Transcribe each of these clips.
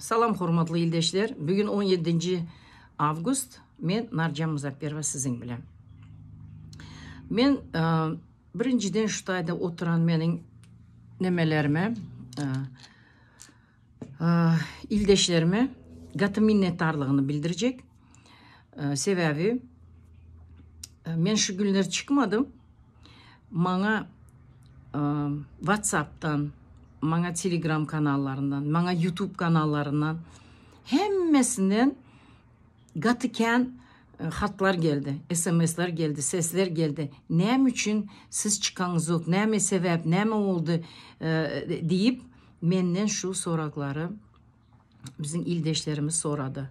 Salam hormatly ildeşler. Bugün 17 avgust. Men Narjan Muzapperova siziň bilen. Men e, birinciden şu taýda oturan meniň nemelerime e, e, ildeşlerime gaty minnetdarlygyny bildirjek. E, sebäbi e, men şu günler çykmadym. Maňa WhatsAppdan, maňa Telegram kanallaryndan, maňa YouTube kanallaryndan hemmesinden gaty kän hatlar geldi, SMS-ler geldi, sesler geldi. Näme üçin siz çykaňyzok, näme sebäp, näme boldy diýip menden şu soraglary biziň ildeşlerimiz sorady.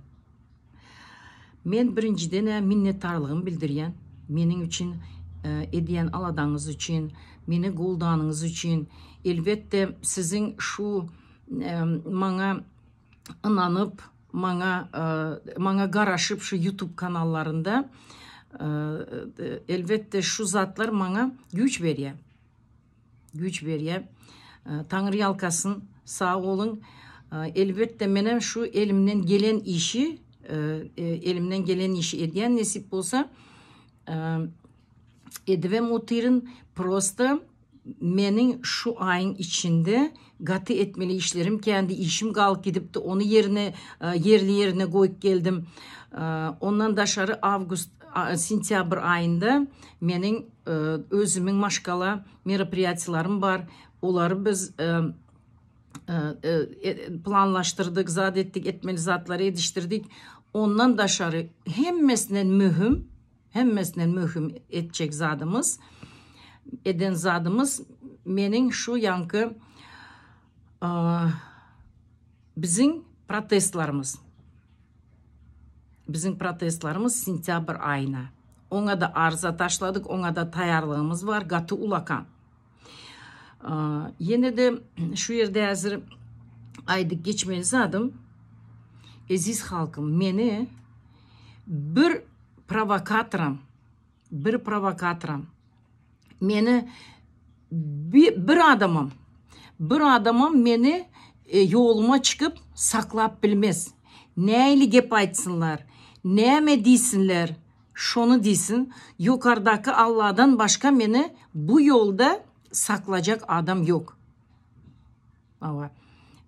Men birinjiden-ä minnetdarlygymy bildirýän. Meniň üçin edýän aladaňyz üçin, meni goldanyňyz üçin. Elbetde, siziň şu maňa ynanyp, maňa maňa garaşyp şu YouTube kanallarynda elbetde şu zatlar maňa güýç berýär. Güýç berýär. Taňryýalkasyn, sag boluň. Elbetde menem şu elimden gelen işi, elimden gelen işi edýän nesip bolsa. Edibem otyryn. Prosta meniň şu aýyň içinde gaty etmeli işlerim kändi, işim galyp gidipdi. Ony ýerine, ýerli ýerine goýup geldim. Ondan daşary awgust, sentýabr aýynda meniň özümiň maşgala meropriýatiýalarym bar. Olary biz planlaşdyrdyk, zat etdik, etmeli zatlary edişdirdik. Ondan daşary hemmesinden möhüm, hemmesinden möhüm etjek zadymyz, eden zadymyz meniň şu ýaňky biziň protestlarymyz. Biziň protestlarymyz sentýabr aýyna. Oňa-da arza taşladyk, oňa-da taýýarlygymyz bar, gaty ulakan. Ýene-de şu ýerde häzir aýdyp geçmeli zadym, eziz halkym, meni bir prowokatoram, bir prowokatoram, meni bir adamam, bir adamam meni ýoluma çykyp saklap bilmez. Nähili gep aýtsynlar, näme diýsinler, şony diýsin, ýokardaky Alladan başga meni bu ýolda saklajak adam ýok. Hawa.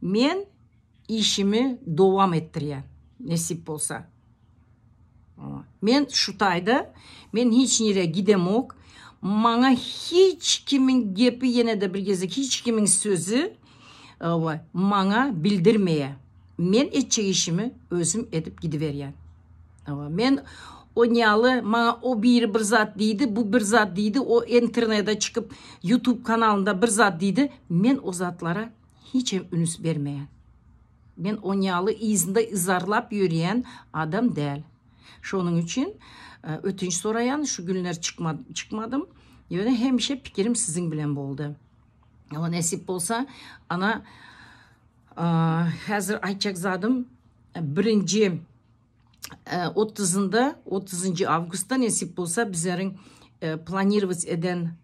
Men işimi dowam etdirýän, nesip bolsa. Men şu taýda, men hiç nirä gidemok. Maňa hiç kimiň gepi ýene-de bir gezek hiç kimiň sözi maňa bildirmeýär. Men etjek işimi özüm edip gidiberýän. Men o ýaly maňa o biri bir zat diýdi, bu bir zat diýdi, o internete çykyp YouTube kanalynda bir zat diýdi. Men o zatlara hiç hem üns bermeýän. Men on ýaly yzynda yzarlap ýörýän adam däl. Şonuň üçin ötünç soraýan, şu günler çykmadym. Ýöne hemişe pikirim siziň bilen boldy. Ama nesip bolsa, ana häzir aýtjak zadym birinji otuzynda, otuzynjy awgustda nesip bolsa bizleriň planirowat eden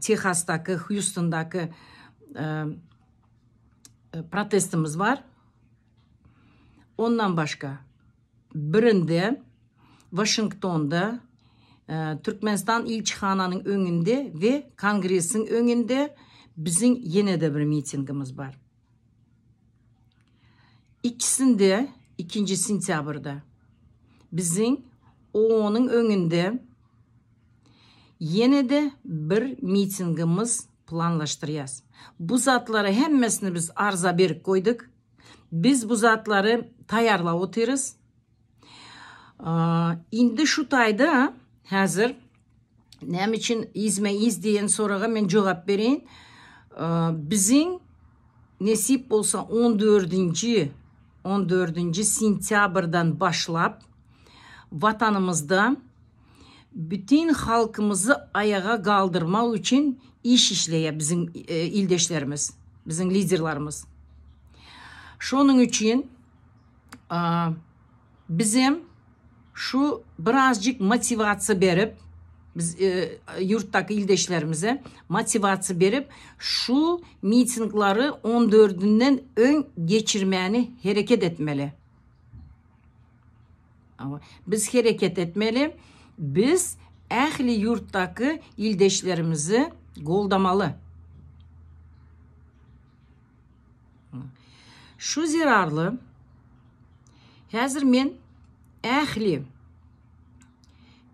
Tehasdaky, Hýustondaky protestimiz bar. Ondan başga birinde Waşingtonda Türkmenistan ilçihananyň öňünde we Kongresiň öňünde biziň ýene-de bir mitingimiz bar. Ikisinde ikinji sentýabrda biziň OON-yň öňünde Ýene-de bir mitingimiz planlaşdyrýas. Bu zatlary hemmesini biz arza berip goýduk. Biz bu zatlary taýýarlap otyrys. Indi şu taýda häzir näme üçin ýüzme-ýüz diýen soraga men jogap bereýin. Biziň nesip bolsa on dördünji, on dördünji sentýabrdan başlap Watanymyzda Bütin halkymyzy aýaga galdyrmak üçin iş işleýär biziň ildeşlerimiz, biziň liderlerimiz. Şonuň üçin bizem şu birazjyk motiwasiýa berip, Biz ýurtdaky ildeşlerimize motiwasiýa berip, şu mitinglary on dördünden öň geçirmäni hereket etmeli. Biz hereket etmeli. Biz ähli ýurtdaky ildeşlerimizi goldamaly. Şu zerarly häzir men ähli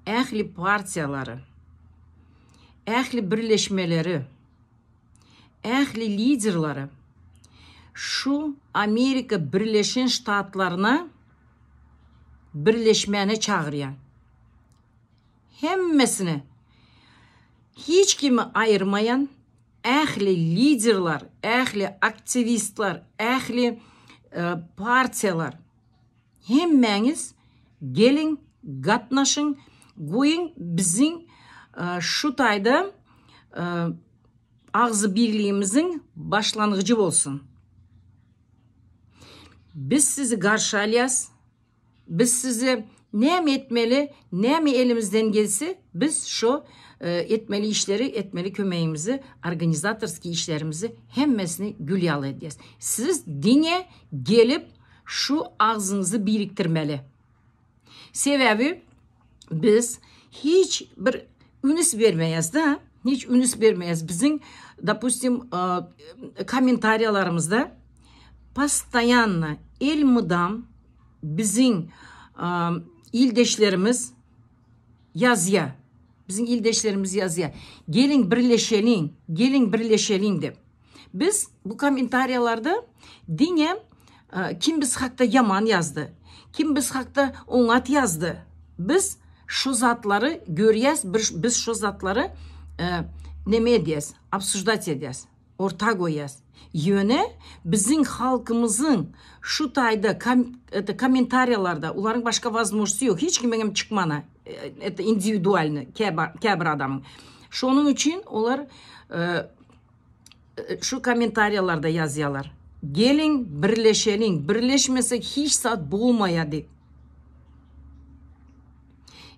ähli partiýalary, ähli birleşmeleri, ähli liderleri şu Amerika Birleşen Ştatlaryna birleşmäne çagyrýan. Hemmesine hiç kimi aýyrmaýan ähli liderler, ähli aktiwistler, ähli partiýalar hemmäňiz geliň, gatnaşyň, goýuň biziň şu taýda agzybirligimiziň başlangyjy bolsun. Biz sizi garşy alýas. Biz size näme etmeli, näme elimizden gelse, biz şo etmeli işleri, etmeli kömegimizi, organizatorskiý işlerimizi hemmesini gül ýaly edýäs. Siz diňe gelip şu agzyňyzy birikdirmeli. Sebäbi biz hiç bir ünüs bermeýäs-de, hiç ünüs bermeýäs. Biziň, dopustim, kommentariýalarymyzda postoýanno, elmydam biziň ildeşlerimiz ýazýar. Biziň ildeşlerimiz ýazýar. Geliň birleşeliň, geliň birleşeliň diýip. Biz bu kommentariýalarda diňe kim biz hakda ýaman ýazdy, kim biz hakda oňat ýazdy. Biz şu zatlary görýäs, biz şu zatlary neme edýäs, obsuždat edýäs, orta goýýas. Ýöne biziň halkymyzyň şu taýda kommentariýalarda olaryň başga wazmožnosty ýok, hiç kimiňem çykmana, это indiwidualny käbir adamyň. Şonuň üçin olar Şu kommentariýalarda ýazýalar. Geliň birleşeliň, birleşmesek hiç zat bolmaýa diýip.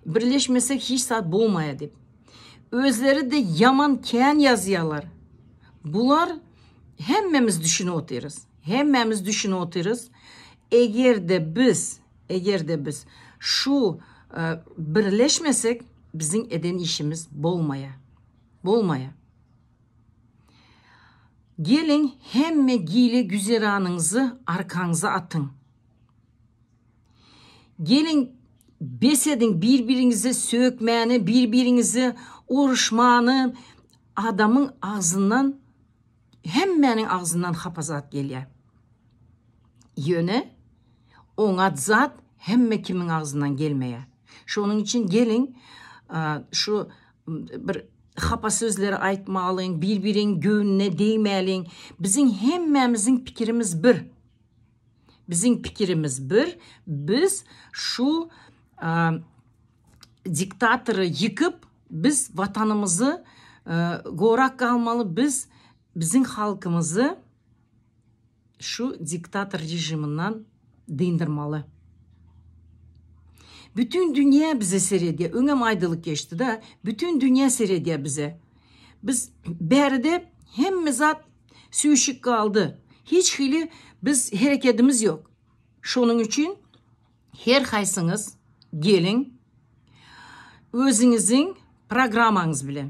Birleşmesek hiç zat bolmaýa diýip. Özleri-de ýaman kän ýazýalar. Bular hemmemiz düşünip otyrys. Hemmämiz düşünip otyrys. Eger-de biz, eger-de biz şu birleşmesek biziň eden işimiz bolmaýa. Bolmaýa. Geliň, hemme gile-güzeranyňyzy arkaňyza atyň. Geliň, bes ediň bir-biriňize sökmäni, bir-biriňize uruşmany. Adamyň agzyndan, hemmäniň agzyndan hapa zat gelýär. Ýöne oňat zat hemme kimiň agzyndan gelmeýär. Şonuň üçin geliň, şu bir hapa sözleri aýtmalyň, bir-biriň göwnüne degmäliň. Biziň hemmämiziň pikirimiz bir. Biziň pikirimiz bir. Biz şu diktatory ýykyp, biz watanymyzy gorap galmaly, biz biziň halkymyzy Şu diktator rejiminden dyndyrmaly. Bütün dünýä bize seredýär. Öňem aýdylyp geçdi-de, bütün dünýä seredýär bize. Biz bäride hemme zat süýşük galdy. Hiç hili biz herekedimiz ýok. Şonuň üçin Her haýsyňyz geliň özüňiziň programmaňyz bilen.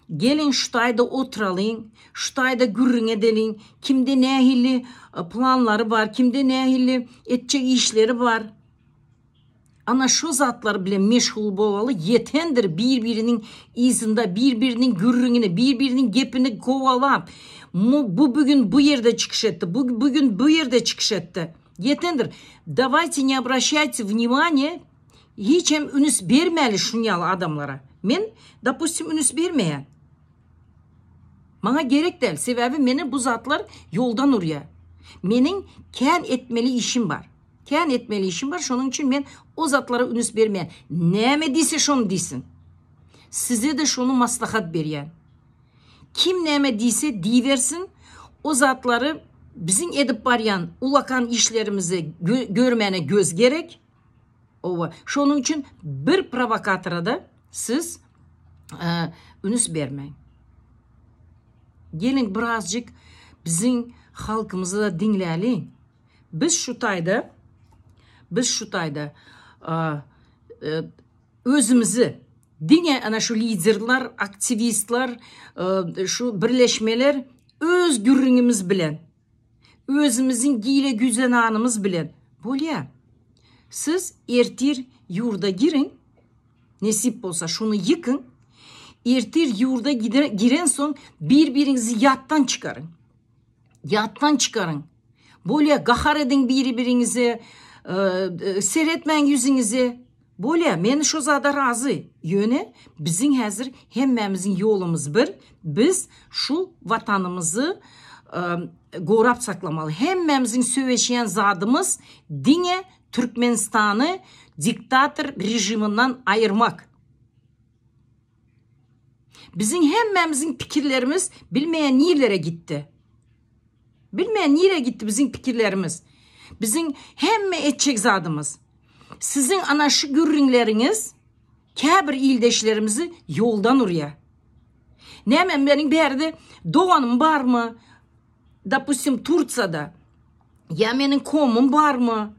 Geliň şu taýda oturalyň, şu taýda gürrüň edeliň, kimde nähili planlary bar, kimde nähili etjek işleri bar. Ana şu zatlar bilen meşgul bolaly, ýetendir bir-biriniň yzynda, bir-biriniň gürrüňini, bir-biriniň gepini kowalap, bu bugün bu ýerde çykyş etdi, bu bugün bu ýerde çykyş etdi. Ýetendir. Dawayte ne obraşayte vnimaniye hiç hem ünüs bermäli şun ýaly adamlara. Men dopustim ünüs bermeýän. Maňa gerek däl. Sebäbi meni bu zatlar ýoldan urýar. Meniň kän etmeli işim bar. Kän etmeli işim bar. Şonuň üçin men o zatlara ünüs bermeýän. Näme diýse şony diýsin. Size-de şony maslahat berýän. Kim näme diýse diýibersin, o zatlary biziň edip barýan ulakan işlerimizi görmäne göz gerek. Owa, şonuň üçin bir prowokatora-da siz. Ünüs bermäň. Geliň birazjyk biziň halkymyzy-da diňläliň. Biz şu taýda biz şu taýda özümizi diňe ana şu liderler, aktiwistler, şu birleşmeler öz gürrüňimiz bilen, özümiziň gile-güzenanymyz bilen bolýar. Siz ertir ýurda giriň, Nesip bolsa şuny ýykyň. Ertir ýurda giren soň bir-biriňizi ýatdan çykaryň. Ýatdan çykaryň. Bolýa gahar ediň biri-biriňize, seretmäň ýüzüňize. Bolýa, men şo zada razy. Ýöne biziň häzir hemmämiziň ýolumyz bir. Biz şu watanymyzy gorap saklamaly. Hemmämiziň söweşýän zadymyz diňe Türkmenistany diktator režiminden aýyrmak. Biziň hemmämiziň pikirlerimiz bilmeýän nirlere gitdi. Bilmeýän nirä gitdi biziň pikirlerimiz. Biziň hemme etjek zadymyz. Siziň ana şu gürrüňleriňiz käbir ildeşlerimizi ýoldan urýar. Näme meniň bärde doganym barmy? Dopustim Tursiýada ýa meniň komum barmy?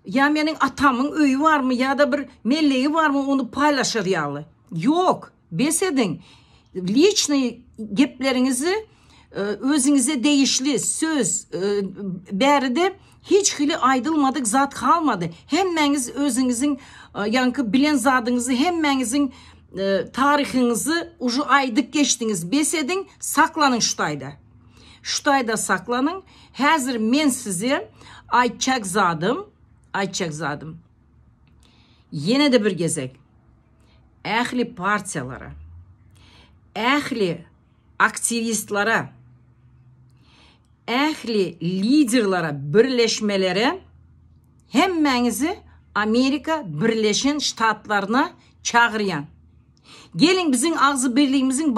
Ýa meniň atamyň öýi barmy ýa-da bir mellegi barmy ony paýlaşar ýaly? Ýok. Bes ediň. Liçnyý gepleriňizi özüňize degişli söz bäride hiç hili aýdylmadyk zat galmady. Hemmäňiz özüňiziň ýaňky bilen zadyňyzy hemmäňiziň taryhyňyzy uje aýdyp geçdiňiz. Bes ediň, saklanyň şu taýda. Şu taýda saklanyň. Häzir men size aýtjak zadym, aýtjak zadym. Ýene-de bir gezek ähli partiýalara, ähli aktiwistlere, ähli liderlere, birleşmelere hemmäňizi Amerika Birleşen Ştatlaryna çagyrýan. Geliň biziň agzybirligimiziň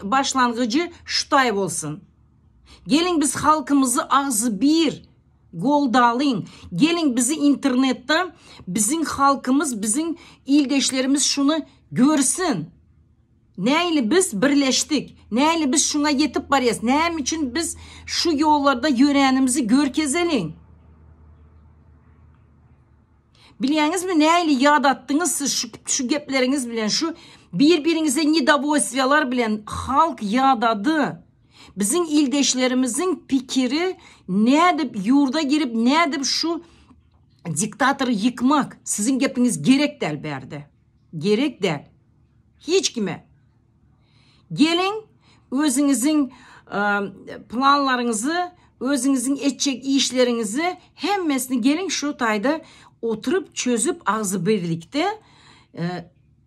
başlangyjy şu taý bolsun. Geliň biz halkymyzy agzybir goldalyň. Geliň bizi internetde biziň halkymyz, biziň ildeşlerimiz şuny görsün. Nähili biz birleşdik? Nähili biz şuňa ýetip barýas? Näme üçin biz şu ýollarda ýöränimizi görkezeliň. Bilýäňizmi nähili ýadatdyňyz siz şu şu gepleriňiz bilen şu bir-biriňize nedowolstwiýalar bilen halk ýadady. Biziň ildeşlerimiziň pikiri nädip ýurda girip nädip şu diktatory ýykmak siziň gepiňiz gerek däl bärde. Gerek däl. Hiç kime. Geliň, özüňiziň planlaryňyzy, özüňiziň etjek işleriňizi hemmesini geliň şu taýda oturyp çözüp agzybirlikde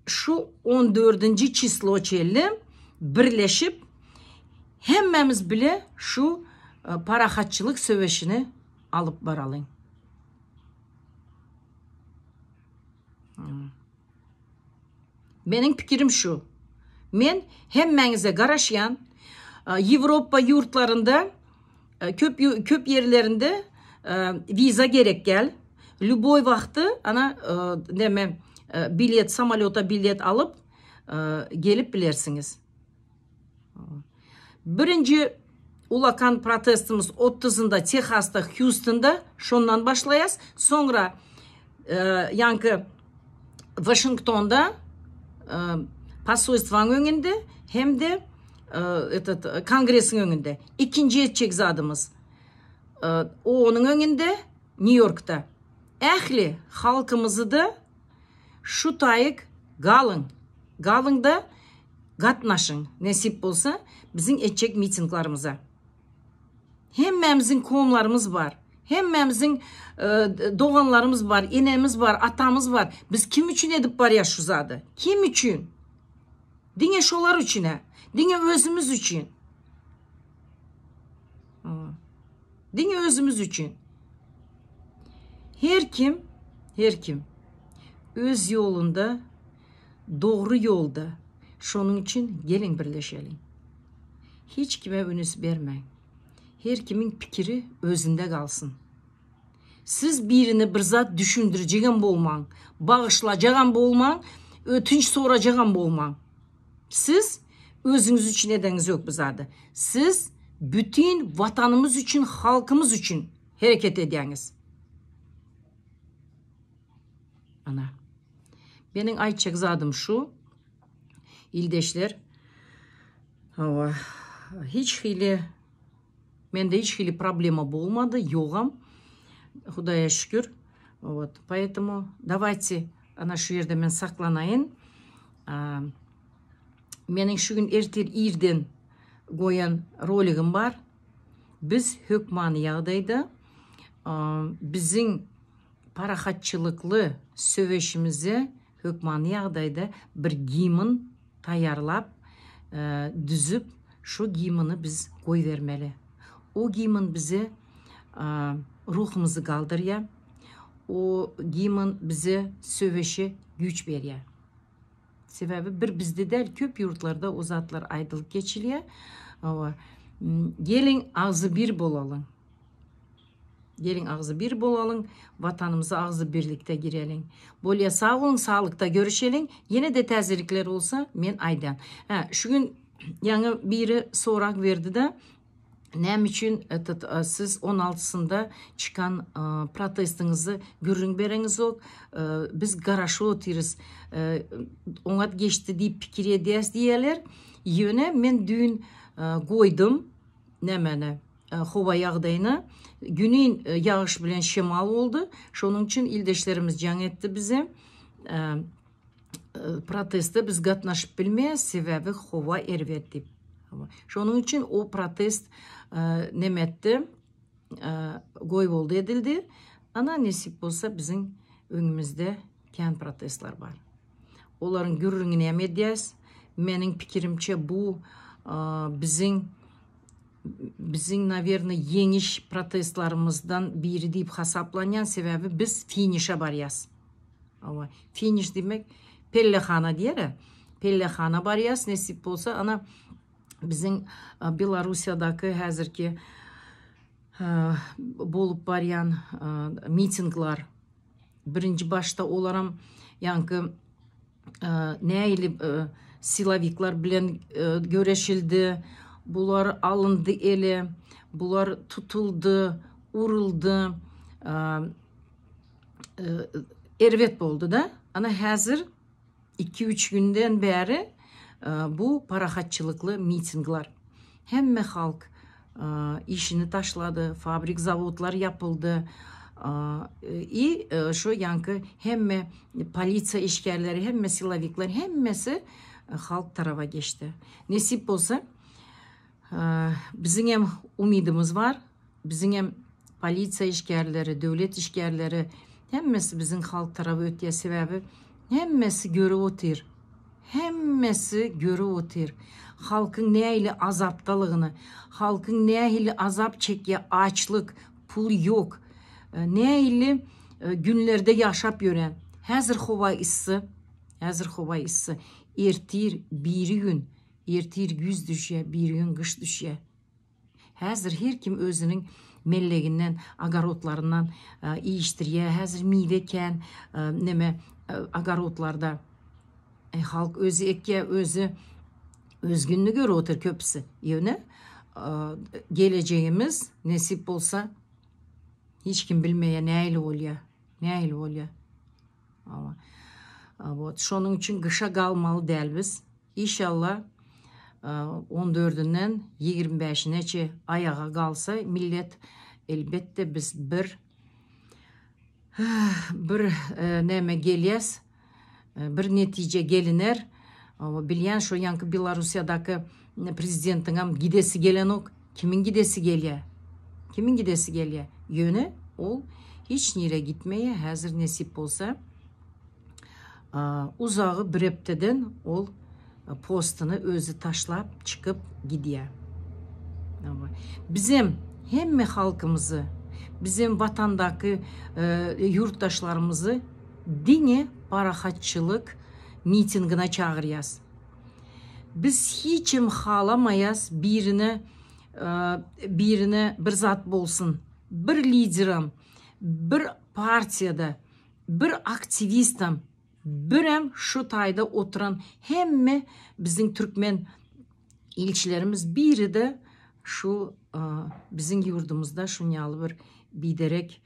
şu on dördünji çislo çenli birleşip hemmämiz bile şu parahatçylyk söweşini alyp baralyň. Meniň pikirim şu. Men hemmäňize garaşýan. Ýewropa ýurtlarynda köp köp ýerlerinde wiza gerek däl. Lýuboý wagty ana neme bilet samolýota bilet alyp gelip bilersiňiz. Birinji ulakan protestimiz otuzynda Tehasda, Hýustonda, şondan başlaýas. Soňra ýaňky Waşingtonda posolstwaň öňünde hem-de etot kongresiň öňünde. Ikinji etjek zadymyz OON-yň öňünde Nýu-Ýorkda. Ähli halkymyzy-da şu taýyk galyň. Galyň-da Gatnaşyň, nesip bolsa, biziň etjek mitinglarymyza. Hemmämiziň komlarymyz bar. Hemmämiziň doganlarymyz bar, enemiz bar, atamyz bar. Biz kim üçin edip barýas şu zady? Kim üçin? Diňe şolar üçin-ä. Diňe özümiz üçin. Diňe özümiz üçin. Her kim, her kim öz ýolunda Dogry ýolda. Şonuň üçin geliň birleşeliň. Hiç kime ünüs bermäň. Her kimiň pikiri özünde galsyn. Siz birine bir zat düşündirjegem bolmaň, bagyşlajagam bolmaň, ötünç sorajagam bolmaň. Siz özüňiz üçin edeňiz ýok bu zady. Siz bütin Watanymyz üçin, halkymyz üçin hereket edýäňiz. Ana. Meniň aýtjak zadym şu. Ildeşler. Hawa. Hiç hili mende hiç hili problema bolmady, ýogam. Hudaýa şükür. Вот, поэтому давайте ana şu ýerde men saklanaýyn. Meniň şu gün ertir irden goýan roligim bar. Biz hökmany ýagdaýda biziň parahatçylykly söweşimize hökmany ýagdaýda bir gimn taýýarlap, düzüp, şu gimni biz goýbermeli. O gimn bize ruhumyzy galdyrýar. O gimn bize söweşe güýç berýär. Sebäbi bir bizde däl, köp ýurtlarda o zatlar aýdylyp geçilýär. Hawa. Geliň agzybir bolalyň. Geliň agzybir bolalyň, Watanymyza agzybirlikde gireliň. Bolýa sag boluň, saglykda görüşeliň. Ýene-de täzelikler bolsa men aýdan. Hä, şu gün ýaňy biri sorag berdi-de, näme üçin этот siz on altysynda çykan protestiňizi gürrüň bereňizok, biz garaşyp otyrys, oňat geçdi diýip pikir edýäs diýýärler. Ýöne men düýn goýdum nämeni, howa ýagdaýyny. Günin ýagyş bilen şemal boldy. Şonuň üçin ildeşlerimiz jaň etdi bize. Proteste biz gatnaşyp bilmeýäs, sebäbi howa erbet diýip. Şonuň üçin o protest neme etdi? Goýboldy edildi. Ana nesip bolsa biziň öňümizde kän protestler bar. Olaryň gürrüňini hem edýäs. Meniň pikirimçe bu biziň biziň nawerno ýeňiş protestlerimizden biri diýip hasaplanýan, sebäbi biz finişe barýas. Hawa, finiş diýmek pellehana diýer-ä. Pellehana barýas, nesip bolsa, ana biziň Belarussiýadaky häzirki bolup barýan mitingler Birinji başda olaram ýaňky nähili silowikler bilen göreşildi, bular alyndy ele, bular tutuldy, uruldy, erbet boldy-da. Ana häzir Iki-üç günden bäri bu parahatçylykly mitingler. Hemme halk işini taşlady, fabrik, zawodlar ýapyldy. I şu ýaňky hemme polisiýa işgärleri, hemme silowikler, hemmesi halk taraba geçdi. Nesip bolsa, biziň hem umydymyz bar. Biziňem polisiýa işgärleri, döwlet işgärleri hemmesi biziň halk taraba ötýär sebäbi hemmesi görüp otyr. Hemmesi görüp otyr. Halkyň nähili azapdalygyny, halkyň nähili azap çekýär, açlyk, pul ýok. Nähili günlerde ýaşap ýören. Häzir howa yssy, häzir howa yssy. Ertir, birigün, ertir güýz düşýär, birigün gyş düşýär. Häzir her kim özüniň melleginden, ogorodlaryndan iýişdirýär. Häzir miwe kän neme ogorodlarda. Halk özi ekýär, özi öz gününi görüp otyr köpüsi. Ýöne gelejegimiz nesip bolsa hiç kim bilmeýär nähili bolýar, nähili bolýar. Wot, şonuň üçin gyşa galmaly däl biz. Inşallah on dördünden 25-ineçe aýaga galsa millet elbetde biz bir bir näme gelýäs, bir netije geliner. Bilýän şo ýaňky Belarussiýadaky prezidentiňem gidesi gelenok. Kimiň gidesi gelýär? Kimiň gidesi gelýär? Ýöne ol hiç nirä gitmeýär. Häzir nesip bolsa uzagy bir hepdeden ol postuny özi taşlap çykyp gidýär. Bizem hemme halkymyzy, bizem watandaky ýurtdaşlarymyzy diňe parahatçylyk mitingine çagyrýas. Biz hiçem halamaýas birine birine bir zat bolsun. Bir lideram, bir partiýada, bir aktiwistam. Birem şu taýda oturan hemme biziň türkmen ilçilerimiz biri-de şu biziň ýurdumyzda şunýaly bir biderek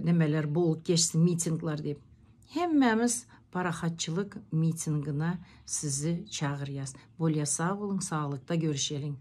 nemeler bolup geçsin mitingler diýip. Hemmämiz parahatçylyk mitingine sizi çagyrýas. Bolýa sag boluň saglykda görüşeliň.